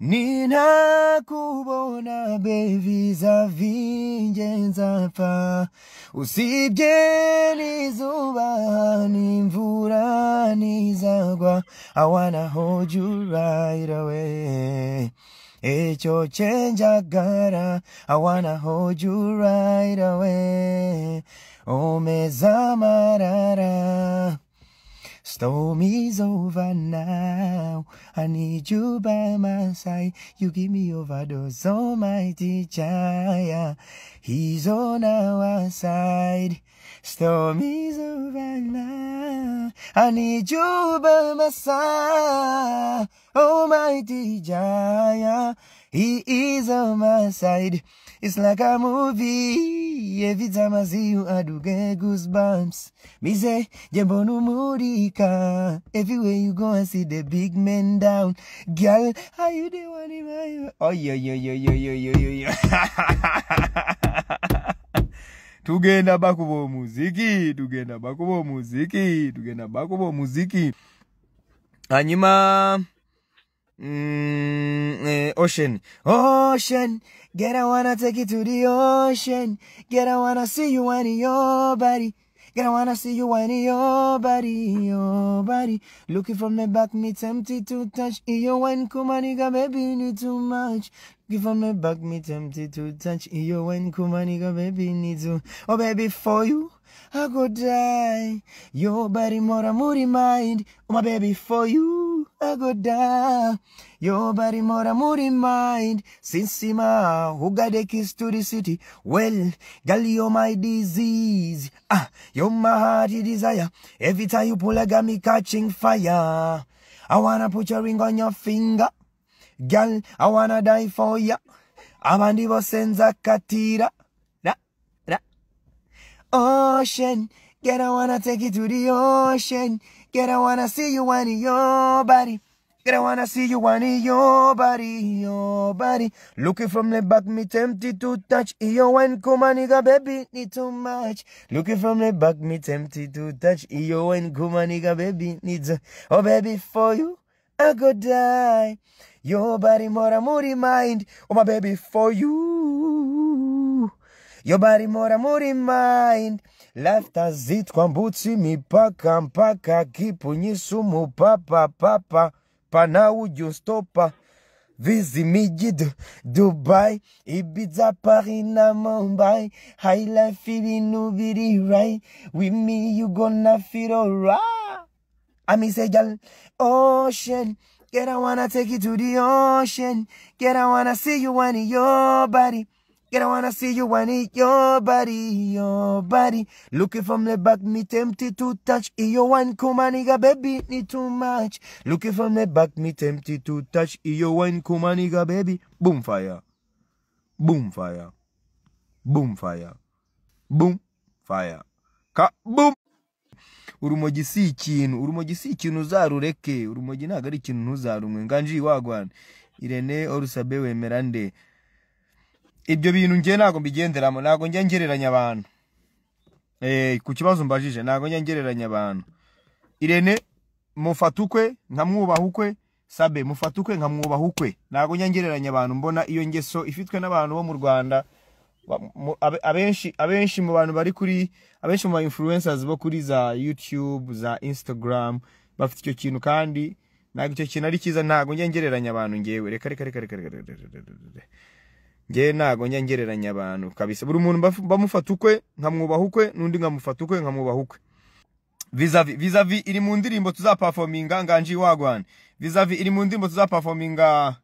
Ninakubona be vis-a-vis nzapfa. Usibye n'izuba n'imvura nizagwa, I wanna hold you right away. Ecyo cyenjagara, I wanna hold you right away. Omeza marara. Storm is over now. I need you by my side. You give me overdose, almighty Jah. He's on our side. Storm is over now. I need you by my side. Almighty Jah. He is on my side. It's like a movie. Every time I see you, I do get goosebumps. Me say, Jembonu Murika. Everywhere you go, I see the big men down. Girl, how you the one in my... Oh, yo, yo, yo, yo, yo, yo, yo, yo. Tugenda bakubo muziki. Tugenda bakubo muziki. Tugenda bakubo muziki. Hanyuma... Ocean, ocean, get I wanna take you to the ocean. Get I wanna see you in your body. Get I wanna see you in your body, your body. Looking from the back, me tempted to touch. Iyo when kumaniga, baby, need too much. Looking from the back, me tempted to touch. Iyo when kumaniga, baby, need to. Oh, baby, for you, I go die. Your body more moody mind. Oh, my baby, for you, I go die. Your body more moody mind. Since ma who got the keys to the city? Well, girl, you're my disease. Ah, you're my heart desire. Every time you pull, I got me catching fire. I wanna put your ring on your finger. Girl, I wanna die for ya. Abandi bosenza katira. Ra, ra. Ocean, get I wanna take you to the ocean. Get I wanna see you in your body. Get I wanna see you in your body, your body. Looking from the back, me tempted to touch. Iyo when kumaniga, baby, need too much. Looking from the back, me tempted to touch. Iyo when kumaniga, baby, needs. Oh, baby, for you, I go die. Your body more moody mind. Oh, my baby, for you. Your body more moody mind. Lafta zitwa mbutsi mipaka mpaka kipunyisu papa papa. Pana ujustopa. Vizi miji Dubai, Ibiza, Paris na Mumbai. High life ibinu biri right. With me you gonna feel alright. I mean say girl, ocean. Get I wanna take you to the ocean. Get I wanna see you in your body. Get I wanna see you in your body, your body. Looking from the back, me tempted to touch. Iyo one kumaniga, baby, need too much. Looking from the back, me tempted to touch. Iyo one kumaniga, baby. Boom fire. Boom fire. Boom fire. Boom fire. Ka boom. Urumogi si ikintu, urumogi si ikintu uzarureke, urumogi ntabwo ari ikintu ntuzarumwe. Nganji wagwana. Irene Orusabe wemera nde? Ibyo bintu ngiye ntabwo mbigenderamo, ntabwo njya ngereranya abantu. Ku kibazo mbajije ntabwo njya ngereranya abantu. Irene mufatukwe nkamwubaha ukwe, Sabe mufatukwe nkamwubaha ukwe. Ntabwo njya ngereranya abantu, mbona iyo ngeso ifitwe n'abantu bo mu Rwanda. Abenshi mu bantu bari kuri, abenshi mu ba influencers bo kuri za YouTube, za Instagram bafite icyo kintu, kandi ntabwo icyo kintu ari cyiza. Ntabwo njya ngereranya abantu ngewe. Reka reka reka reka reka. Ngewe ntabwo njya ngereranya abantu kabisa. Buri muntu bamufata ukwe nkamwubaha ukwe, n'undi nkamufata ukwe nkamwubaha ukwe. Vis-a-vis, vis-a-vis iri mu ndirimbo tuzaperforminga. Nganji wagwana. Vis-a-vis iri mu ndirimbo tuzaperforminga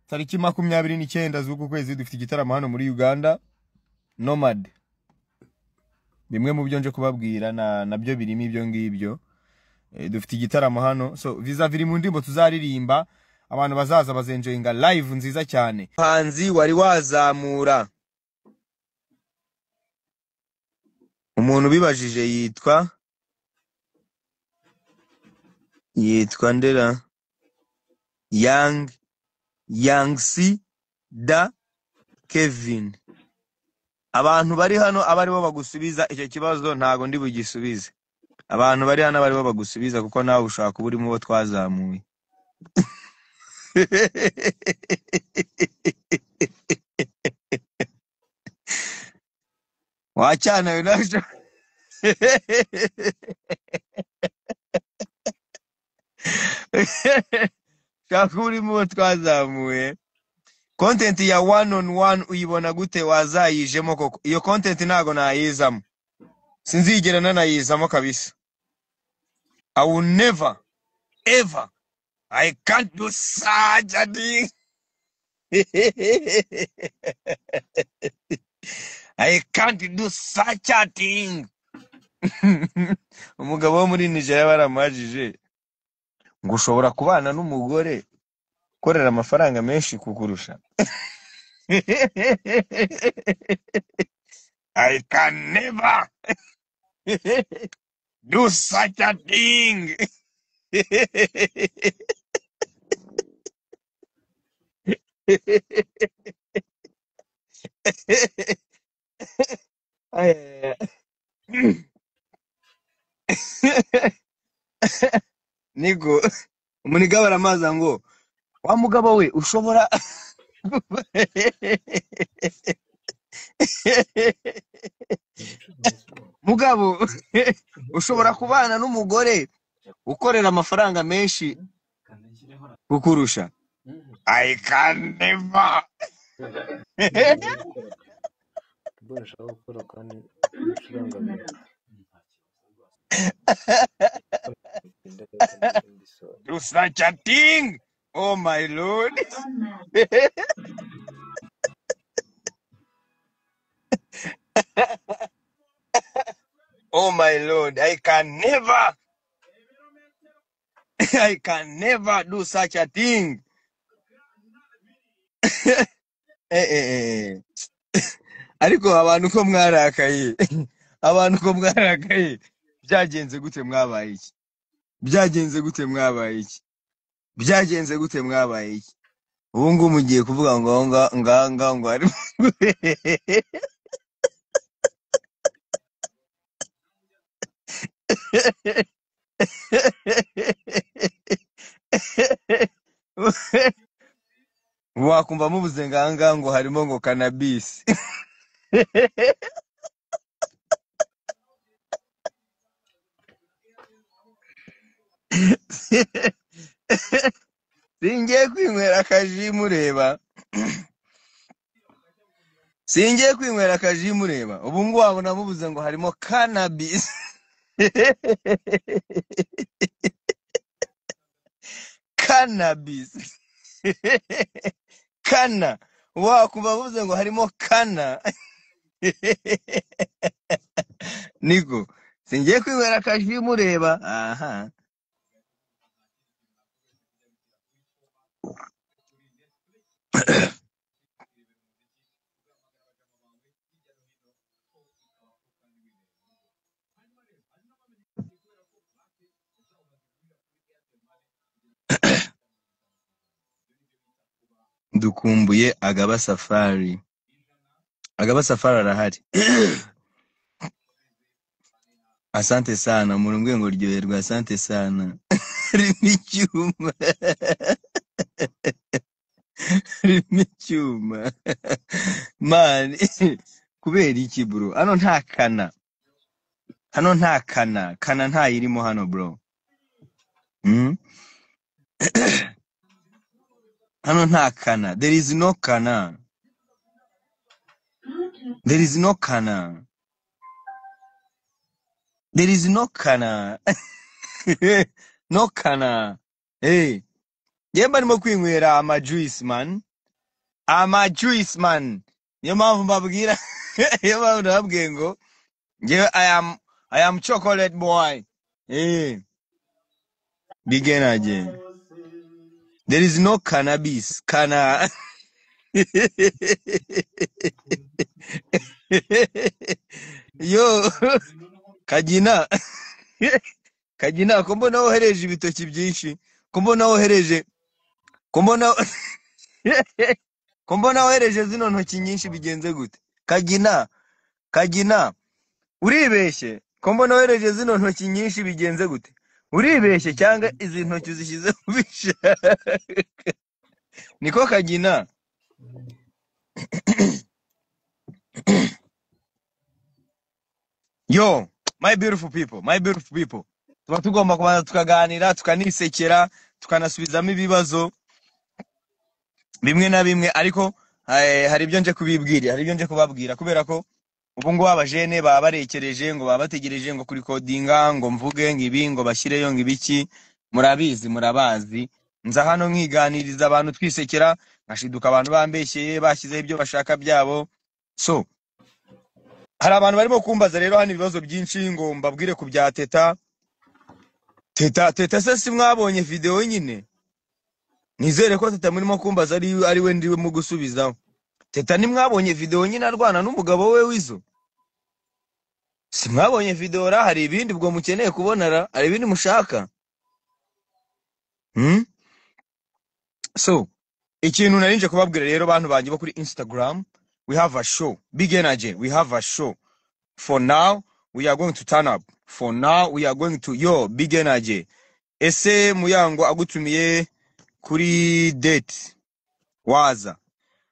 tariki 29 z'uku kwezi. Dufite igitaramo hano muri Uganda, Nomad. Bimwe mu byo nje kubabwira na nabyo birimo ibyo ngibyo. Dufite igitaramo hano. So vis-a-vis iri mu ndirimbo tuzaririmba, abantu bazaza bazenjoyinga live nziza cyane. Hanzi wari wazamura umuntu bibajije yitwa Ndera Yang Yangsi da Kevin. Abantu bari hano abari bo bagusubiza icyo kibazo ntago ndi bugisubize. Abantu bari hano abari bo bagusubiza kuko nawe ushaka kuba uri mu bo twazamuye. Wachana we nawe. Shaka urimo twazamuye content ya one on one uyibona gute? Wazayijemo koko? Iyo content ntago nayizamo, sinzigera nanayizamo kabisa. I will never ever, I can't do such a thing. I can't do such a thing. Umugabo wo muri Nigeria baramubajije ngo ushobora kubana n'umugore ukorera amafaranga menshi kukurusha? I can never do such a thing. Niko umuniga baramaza ngo wa mugabo we ushobora mugabo ushobora kubana n'umugore ukorera amafaranga menshi kukurusha? I can never. Do such a thing. Oh my Lord. Oh my Lord, I can never. I can never do such a thing. Eh. Ariko abantu ko mwarakaye, abantu ko mwarakaye, byagenze gute mwabaye iki? Byagenze gute mwabaye iki? Byagenze gute mwabaye iki? Ubu ngubu mugiye kuvuga ngo nga ngo ari wakumva mubuze nganga ngo harimo ngo cannabis. Singiye kwinywera akaji mureba. Singiye kwinywera akaji mureba. Ubu ngubu wabona mubuze ngo harimo cannabis. Cannabis. Kana. Wakumva mubuze ngo harimo kana. Niko singiye kwinywera akaji mureba. Aha. Dukumbuye Agaba Safari. Agaba Safari arahari. Asante sana umuntu ngo ryoherwa, asante sana. Rimwe icyuma. Rimwe icyuma. Man, kubera iki bro? Hano nta kana. Hano nta kana. Kana ntayirimo hano bro. Hano nta kana. There is no kana. There is no kana. There is no kana. No kana. Hey. Yemba ndimo kwinywera ama juice man. Ama juice man. Niyo mpamvu mbabwira. Niyo mpamvu ndababwiye ngo njyewe I am chocolate boy. Hey. Begin again. There is no cannabis. Kana. Yo, Kagina. Kagina, ko mbona wohereje ibitoki byinshi? Ko mbona wohereje? Ko mbona ko mbona wohereje zino ntoki nyinshi bigenze gute? Kagina, Kagina, uribeshye. Ko mbona wohereje zino ntoki nyinshi bigenze gute? Uribeshye cyangwa izi ntoki uzishyize mu bishaka? Niko Kagina. Yo, my beautiful people, my beautiful people. Tuba tugomba kubanza tukaganira, tukanisekera, tukanasubizamo ibibazo bimwe na bimwe, ariko hari ibyo nje kubibwira, hari ibyo nje kubabwira, kubera ko ubu ngubu abajene baba barekereje ngo baba bategereje ngo kurikodinga, ngo mvuge ngo ibi, ngo bashyireyo ngo ibiki. Murabizi, murabazi. Nza hano nkiganiriza abantu twisekera, nkashiduka abantu bambeshyeye, bashyizeho ibyo bashaka byabo. So hari abantu barimo kumbaza rero hano ibibazo byinshi ngo mbabwire ku bya Teta. Teta, Teta se si mwabonye video nyine? Nizere ko Teta murimo kumbaza ari we ndiwe mu gusubizaho. Teta ntimwabonye video nyine arwana n'umugabo we Wizo? Si mwabonye video ra? Hari ibindi ubwo mukeneye kubona ra? Hari ibindi mushaka? So ikintu narinje kubabwira rero bantu banjye bo kuri Instagram, we have a show, Big Energy, we have a show. For now we are going to turn up. For now we are going to, yo, Big Energy. Ese Muyango agutumiye kuri date waza?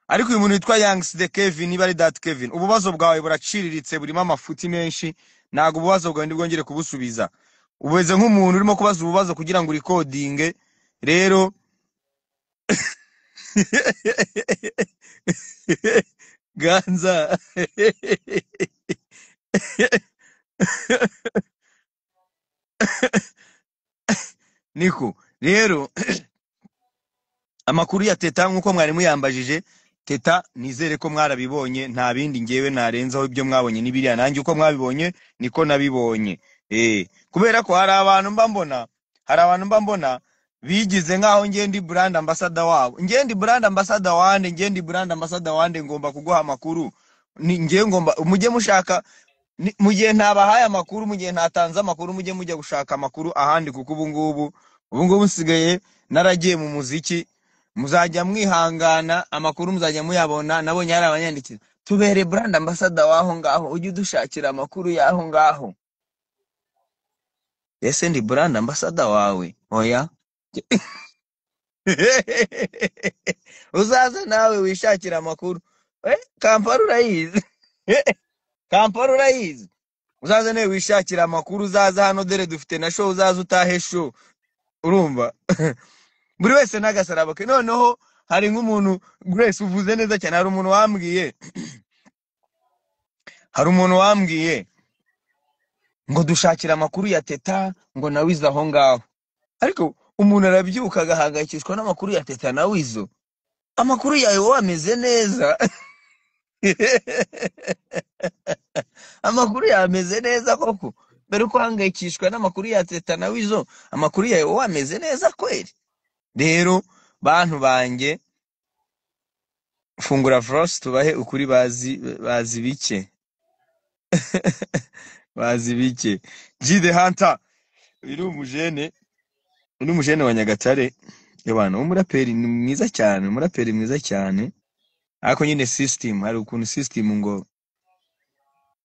Ariko uyu muntu witwa Youngs the Kevin, niba ari that Kevin, ububazo bwawe buraciriritse, burimo amafuti menshi, ntabwo ububazo bwawe ndibwongere kubusubiza. Ubeze nk'umuntu urimo kubaza ububazo kugira ngo urikodinge. Rero Ganza niko rero amakuru ya Teta nkuko mwari muyambajije, Teta nizere ko mwarabibonye, nta bindi ngewe narenzaho, ibyo mwabonye nibiriya, nanjye uko mwabibonye niko nabibonye. Kubera ko hari abantu mba mbona, hari abantu mba mbona bigize nkaho ngiye ndi brand ambassador wabo. Ngiye ndi brand ambassador wande, ngiye ndi brand ambassador wande, ngomba kuguha amakuru. Ni ngiye ngomba mujye mushaka, mu gihe ntabahaye amakuru, mu gihe ntatanze amakuru, mujye mujya gushaka amakuru ahandi, kuko ubu ngubu nsigaye naragiye mu muziki. Muzajya mwihangana, amakuru muzajya muyabona. Nabonye hari abanyandikira, tubere brand ambassador waho ngaho, ujye udushakira amakuru y'aho ngaho. Ese ndi brand ambassador wawe? Oya. Uzaze nawe wishakira amakuru. Kampala urayizi. Kampala urayizi. Uzaze nawe wishakira amakuru, uzaza hano dore dufite na show, uzaze utahe show. Urumva? Buri wese n'agasaraba ke. Noneho hari nk'umuntu, Grace uvuze neza cyane, hari umuntu wambwiye, hari umuntu wambwiye ngo dushakira amakuru ya Teta ngo nawe ize aho ngaho. Ariko umuntu arabyuka agahangayikishwa n'amakuru ya Teta na Wizo. Amakuru yawe wowe ameze neza. Amakuru yawe ameze neza koko. Mbere uko uhangayikishwa n'amakuru ya Teta na Wizo, amakuru yawe wowe ameze neza kweli. Rero bantu banjye, fungura Frost tubahe ukuri, bazi bike. Bazi bike. G the Hunter, uyu umujene, uyu umujene wa Nyagatare. Yabana umuraperi ni mwiza cyane, umuraperi mwiza cyane. Ariko nyine system, hari ukuntu system ngo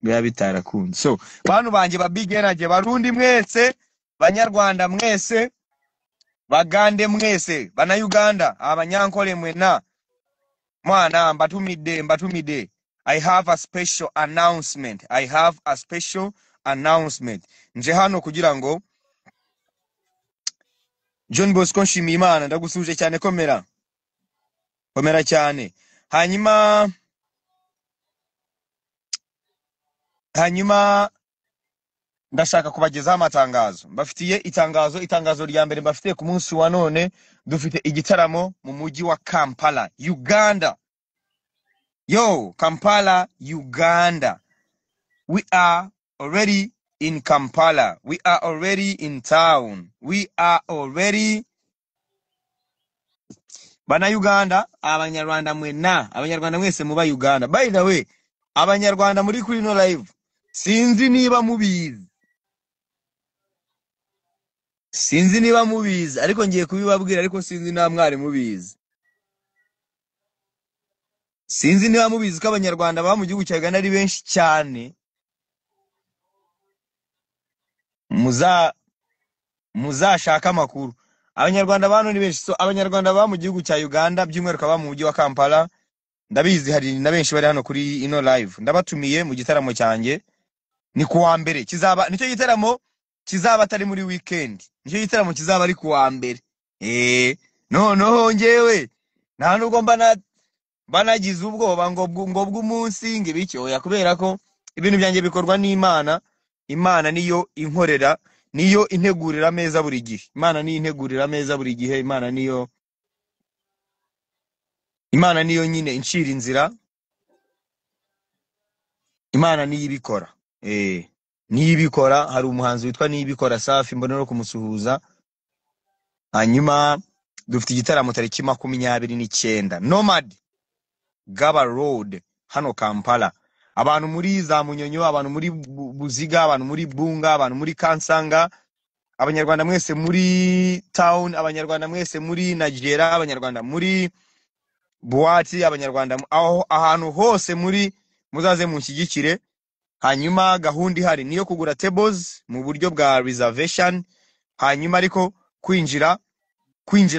biba bitarakunze. So bantu banjye ba Big Energy, Barundi mwese, Banyarwanda mwese, Bagande mwese, bana Uganda, abanyankole mwena, mwana mbatumide, mbatumide. I have a special announcement. I have a special announcement. Nje hano kugira ngo John Bosco Nshimiyimana ndagusuje cyane, komera. Komera cyane. Hanyuma ndashaka kubagezaho amatangazo. Mbafitiye itangazo, itangazo rya mbere mbafitiye ku munsi wa none, dufite igitaramo mu mujyi wa Kampala, Uganda. Yo, Kampala, Uganda. We are already in Kampala. We are already in town. We are already Bana Uganda, Abanyarwanda mwena, Abanyarwanda mwese muba Uganda. By the way, Abanyarwanda muri kuri no live, sinzi niba mubizi. Sinzi niba mubizi, ariko ngiye kubibabwira, ariko sinzi na mwari mubizi. Sinzi niba mubizi ko Abanyarwanda baba mu gihugu cya Uganda ari benshi cyane. Muzashaka amakuru. Abanyarwanda bano ni benshi. So Abanyarwanda baba mu gihugu cya Uganda, by'umwihariko aba mu mujyi wa Kampala, ndabizi hari na benshi bari hano kuri ino live, ndabatumiye mu gitaramo cyanjye. Ni ku wa mbere kizaba, nicyo gitaramo kizaba atari muri weekend, nicyo gitaramo kizaba ari ku wa mbere. Noneho njyewe nta nubwo mba nagize ubwoba ngo bw'umunsi ngo ibiki, oya, kubera ko ibintu byanjye bikorwa n'Imana. Imana niyo inkorera, niyo integurira ameza buri gihe. Imana niyo integurira ameza buri gihe. Imana niyo nyine incira inzira. Imana niyo ibikora, niyo ibikora. Hari umuhanzi witwa Niyibikora Safi, mbona no kumusuhuza. Hanyuma dufite igitaramo tariki 29, Nomad, Gaba Road, hano Kampala. Abantu muri za Munyonyo, abantu muri Buziga, abantu muri Bunga, abantu muri Kansanga, Abanyarwanda mwese muri town, Abanyarwanda mwese muri Nigeria, Abanyarwanda muri Buwati, Abanyarwanda aho ahantu hose muri, muzaze munshyigikire. Hanyuma gahunda ihari niyo kugura tables mu buryo bwa reservation, hanyuma ariko kwinjira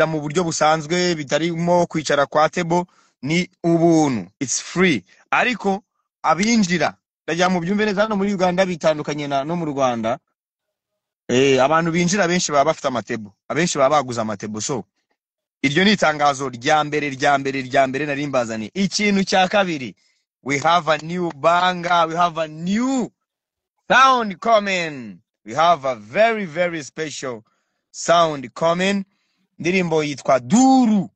mu buryo busanzwe bitarimo kwicara kwa table ni ubuntu, it's free. Ariko abinjira, ndagira mu byumve neza, hano muri Uganda bitandukanye na no mu Rwanda. Abantu binjira benshi baba bafite amatable, abenshi baba baguze amatable. So iryo ni itangazo rya mbere, rya mbere, rya mbere nari mbazaniye. Ikintu cya kabiri, we have a new banger, we have a new sound coming, we have a very very special sound coming. Indirimbo yitwa Duru,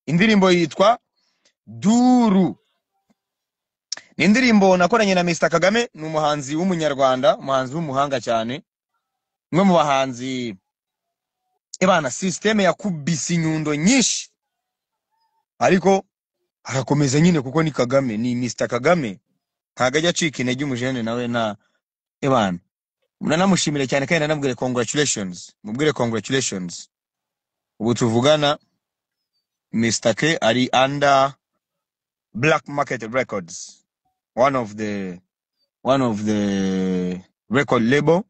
indirimbo yitwa Duru, ni indirimbo nakoranye na Mr Kagame. Ni umuhanzi w'Umunyarwanda, umuhanzi w'umuhanga cyane, umwe mu bahanzi ebana system yakubise inyundo nyinshi, ariko arakomeza nyine kuko ni Kagame, ni Mr Kagame, ntabwo ajya acika intege. Umujene nawe na ebana nanamushimire cyane, kandi nanamubwire congratulations, mubwire congratulations. Ubu tuvugana Mr K ari under Black Market Records, one of the record label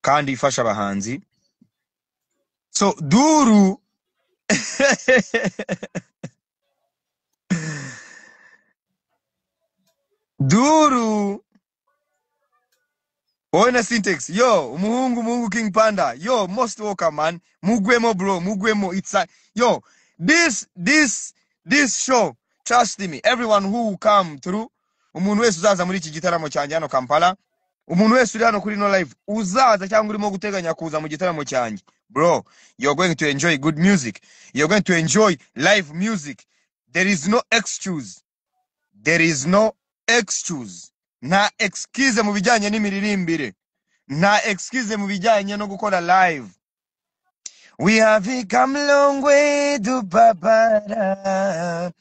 kandi ifasha abahanzi. So Duru, Duru wowe na Syntax, yo umuhungu King Panda, yo most welcome man, mugwemo bro, mugwemo. It's a yo this show, trust me, everyone who will come through, umuntu wese uzaza muri iki gitaramo cyanjye hano Kampala, umuntu wese uri hano kuri no live uzaza cyangwa urimo guteganya kuza mu gitaramo cyanjye, bro, you're going to enjoy good music, you're going to enjoy live music. There is no excuse, there is no excuse. Nta excuse mu bijyanye n'imiririmbire, nta excuse mu bijyanye no gukora live. We have come long way to babara,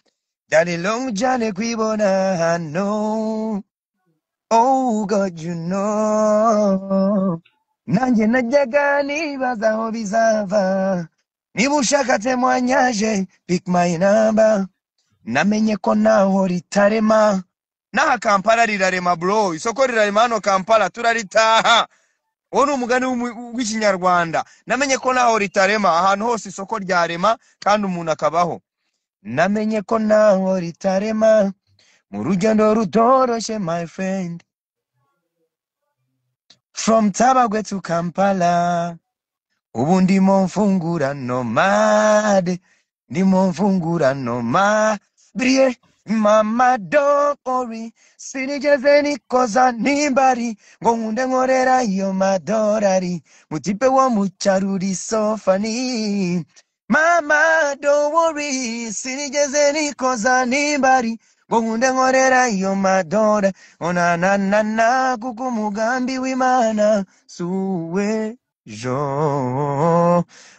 byari long cyane kwibona hano. Oh God, you know, nanjye najyaga nibaza aho bizava. Niba ushaka témoignage, pick my number. Namenye ko naho ritarema, n'aha Kampala rirarema bro, isoko rirarema hano Kampala, turaritaha. Uwo ni umugani w'Ikinyarwanda. Namenye ko naho ritarema, ahantu hose isoko ryarema kandi umuntu akabaho. Namenye ko naho ritarema mu rugendo rutoroshye, my friend, from Tabagwe to Kampala. Ubu ndimo mfungura nomade, ndimo mfungura nomade. Mama, don't worry, sinigeze nikoza nimbari ngo nkunde nkorera iyo madorari, mutipe wo mu cyaro uri so funny. Mama, don't worry, sinigeze nikoza nimbari ngo nkunde nkorera iyo madora ona na na na, kuko umugambi w'Imana suwejo,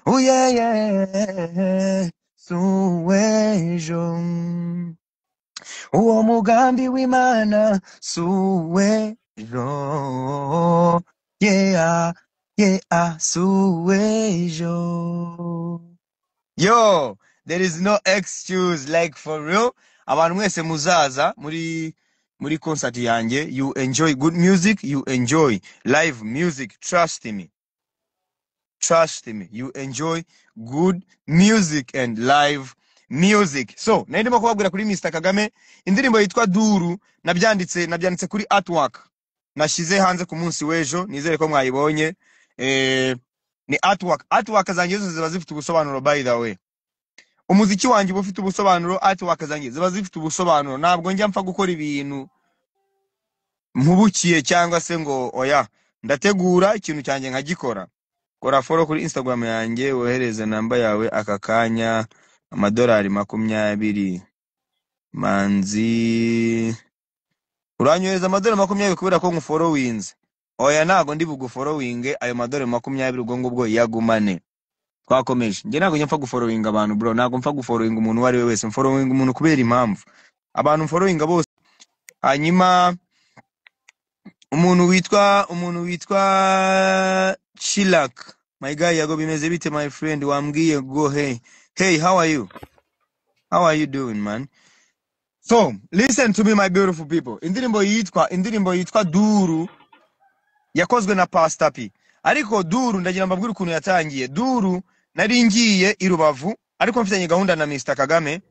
uyeye suwejo, uwo mugambi w'Imana suwejo, yeah, suwejo. Yo, there is no excuse, like for real. Abantu mwese muzaza muri concert yanjye, you enjoy good music, you enjoy live music, trust me. Trust me, you enjoy good music and live music. So nari ndimo kubabwira kuri Mr Kagame, indirimbo yitwa Duru. Nabyanditse kuri artwork nashyize hanze ku munsi w'ejo, nizere ko mwayibonye. Ni artwork zanjye zose ziba zifite ubusobanuro. By the way, umuziki wanjye uba ufite ubusobanuro, artwork zanjye ziba zifite ubusobanuro. Ntabwo njya mpfa gukora ibintu mpubukiye cyangwa se ngo oya, ndategura ikintu cyanjye nkagikora. Kora follow kuri Instagram yanjye, wohereze namba yawe aka kanya, $20. Manzi, uranyohereza $20 kubera ko nkufollowinze? Oya, ntabwo ndi bugufollowinge. Ayo $20 ubwo ngubwo yagumane. Twakomeje. Njye ntabwo njya mpfa gufollowinga abantu, bro. Ntabwo mpfa gufollowinga umuntu uwo ari we wese. Mfollowinga umuntu kubera impamvu. Abantu mfollowinga bose. Hanyuma umuntu witwa Chilak, my guy, yago bimeze bite, my friend? Wambwiye go. Hey, hey, how are you? How are you doing, man? So listen to me, my beautiful people. Indirimbo yitwa Duru yakozwe na Pastor P. Ariko Duru, ndagira mbabwire ukuntu yatangiye. Duru, nari ngiye i Rubavu ariko mfitanye gahunda na Mr Kagame.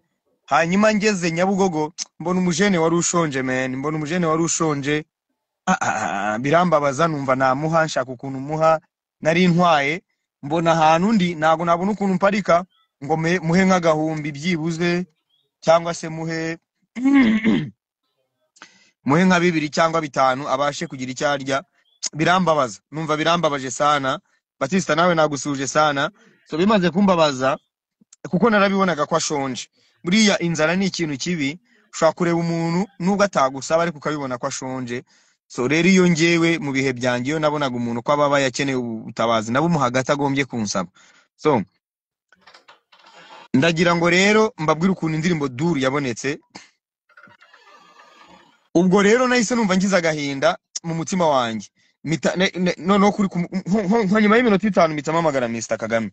Hanyuma ngeze Nyabugogo mbona umujene wari ushonje, man. Mbona umujene wari ushonje. Ah, ah, ah, birambabaza, numva namuha, nshaka ukuntu muha. Nari ntwaye, mbona ahantu ndi ntabwo nabona ukuntu mparika ngo muhe nk'agahumbi byibuze, cyangwa se muhe nka bibiri cyangwa bitanu abashe kugira icyo arya. Birambabaza, numva birambabaje sana. Batista, nawe nagusuje sana. So bimaze kumbabaza, kuko narabibonaga ko ashonje. Buriya inzara ni ikintu kibi, ushobora kureba umuntu nubwo atagusaba ariko ukabibona ko ashonje. So rero iyo ngewe mu bihe byanjye, iyo nabonaga umuntu ko ababaye akeneye ubutabazi, nabumuhaga atagombye kunsaba. So ndagira ngo rero mbabwire ukuntu indirimbo Duru yabonetse. Ubwo rero nahise numva ngize agahinda mu mutima wanjye. Noneho kuri nko nyuma y'iminota 5 mpita mpamagara Mr Kagame,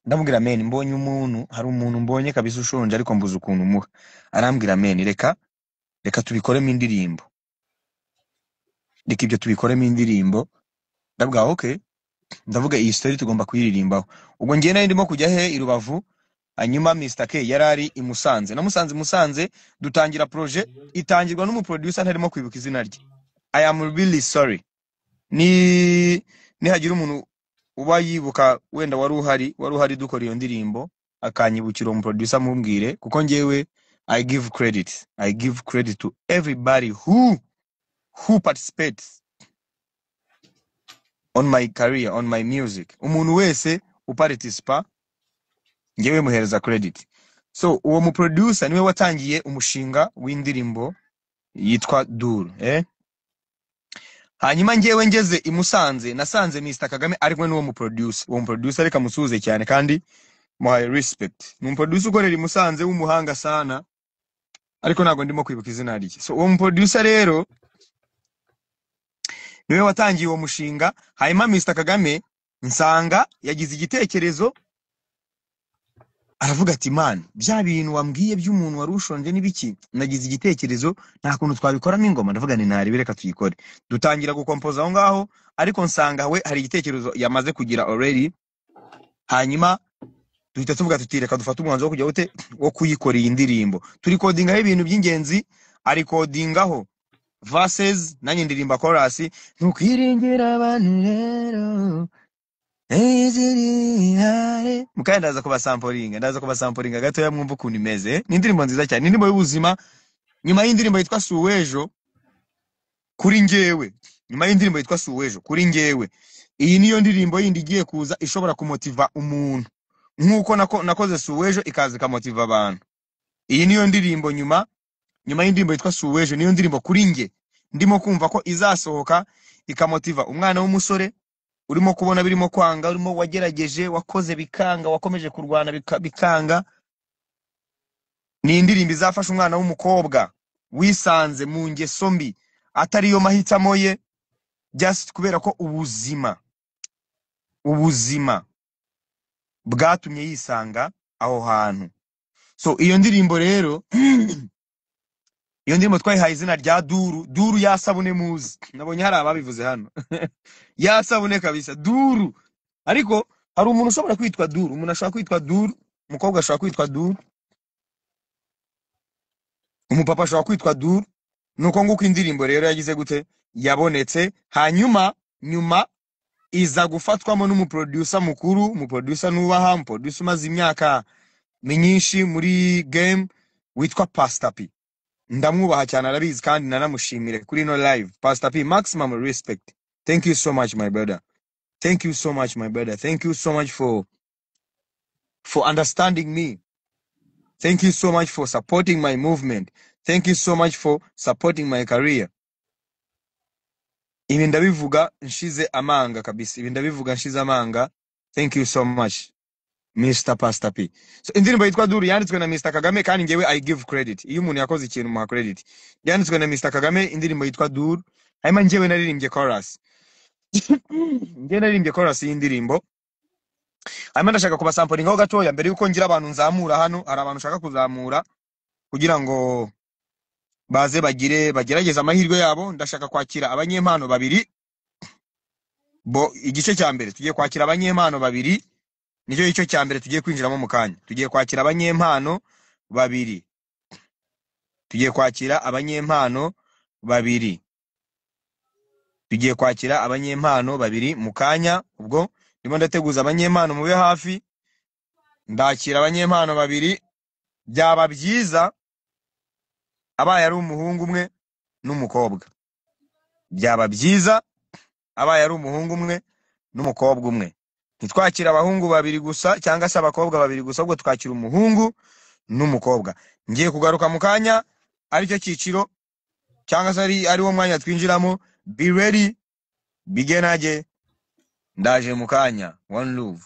ndamubwira: "Man, mbonye umuntu, hari umuntu mbonye kabisa ushonje ariko mbuze ukuntu muha." Arambwira: "Man, reka tubikoremo indirimbo, reka ibyo tubikoremo indirimbo." Ndavuga: "Okay." Ndavuga: "Iyi story tugomba kuyiririmbaho." Ubwo njye nari ndimo kujya he? I Rubavu. Hanyuma Mr K yari ari i Musanze. Namusanze i Musanze, dutangira projet, itangirwa n'umuproducer ntarimo kwibuka izina rye. I am really sorry. Ni nihagira umuntu uba yibuka, wenda wari uhari dukora iyo ndirimbo, akanyibukira uwo muproducer, mumbwire, kuko njyewe I give credit to everybody who participates on my career, on my music. Umuntu wese uparticipa njyewe muhereza credit. So uwo muproducer niwe watangiye umushinga w'indirimbo yitwa Duru, eh? Hanyuma njyewe ngeze i Musanze nasanze Mr Kagame ari kumwe n'uwo muproducer. Uwo muproducer reka musuhuze cyane kandi muhaye respect. Ni umuproducer ukorera i Musanze w'umuhanga sana, ariko ntabwo ndimo kwibuka izina rye. So uwo muproducer rero niwe watangiye uwo mushinga. Hanyuma Mr Kagame nsanga yagize igitekerezo, aravuga ati: "Man, bya bintu wambwiye by'umuntu wari ushonje n'ibiki, nagize igitekerezo, nta kuntu twabikoramo ingoma?" Ndavuga ni ntaribi, reka tuyikore. Dutangira gukompoza aho ngaho, ariko nsanga we hari igitekerezo yamaze kugira already. Hanyuma duhita tuvuga tuti: "Reka dufate umwanzuro wo kujya gute, wo kuyikora iyi ndirimbo." Turikodingaho ibintu by'ingenzi, arikodingaho verses, nanjye ndirimba chorus. Ntukwiringira abantu rero ezirihare. Mukanya ndaza kubasamporinga gatoya mwumva ukuntu imeze. Ni indirimbo nziza cyane, ni indirimbo y'ubuzima. Nyuma y'indirimbo yitwa Suwejo kuri njyewe, nyuma y'indirimbo yitwa Suwejo kuri njyewe, iyi niyo ndirimbo yindi igiye kuza ishobora kumotiva umuntu nk'uko nakoze Suwejo ikaza ikamotiva abantu. Iyi niyo ndirimbo nyuma y'indirimbo yitwa Suwejo, niyo ndirimbo kuri njye ndimo kumva ko izasohoka ikamotiva umwana w'umusore urimo kubona birimo kwanga, urimo wagerageje, wakoze bikanga, wakomeje kurwana bikanga. Ni indirimbo izafasha umwana w'umukobwa wisanze mu ngeso mbi atariyo mahitamo ye, just kubera ko ubuzima bwatumye yisanga aho hantu. So iyo ndirimbo rero, iyo ndirimbo twayihaye izina rya Duru. Duru ya sabune muzi, nabonye hari ababivuze hano, ya sabune kabisa, Duru. Ariko Hari umuntu ushobora kwitwa Duru, umuntu ashobora kwitwa Duru, umukobwa ashobora kwitwa Duru, umupapa ashobora kwitwa Duru. Nuko nguko indirimbo rero yagize gute, yabonetse. Hanyuma nyuma iza gufatwamo n'umuproducer mukuru, umuproducer nubaha, umuproducer umaze imyaka myinshi muri game, witwa Pastor P. Ndamwubaha cyane, arabizi, kandi nanamushimire kuri ino live. Pastor P, maximum respect. Thank you so much, my brother. Thank you so much, my brother. Thank you so much for understanding me. Thank you so much for supporting my movement. Thank you so much for supporting my career. Ibi ndabivuga nshize amanga kabisa, ibi ndabivuga nshize amanga. Thank you so much, Mr Pastor P. So indirimbo yitwa Duru yanditswe na Mr Kagame, kandi ngewe I give credit. Iyo umuntu yakoze ikintu, muha credit. Yanditswe na Mr Kagame, indirimbo yitwa Duru. Hanyuma ngewe naririmbye chorus, ngewe naririmbye chorus y'indirimbo. Hanyuma ndashaka kubasampuringaho gatoya mbere yuko ngira abantu nzamura. Hano hari abantu nshaka kuzamura kugira ngo baze bagire bagerageze amahirwe yabo. Ndashaka kwakira abanyempano babiri. Bo igice cya mbere tugiye kwakira abanyempano babiri, nicyo gice cya mbere tugiye kwinjiramo mu kanya. Tugiye kwakira abanyempano babiri, tugiye kwakira abanyempano babiri, tugiye kwakira abanyempano babiri mu kanya. Ubwo ndimo ndateguza abanyempano, mube hafi. Ndakira abanyempano babiri. Byaba byiza abaye ari umuhungu umwe n'umukobwa, byaba byiza abaye ari umuhungu umwe n'umukobwa umwe. Ntitwakira abahungu babiri gusa cyangwa se abakobwa babiri gusa, ahubwo twakira umuhungu n'umukobwa. Ngiye kugaruka mu kanya, aricyo cyiciro cyangwa se ari wo mwanya twinjiramo. Be ready, bigenage, ndaje mu kanya. One love.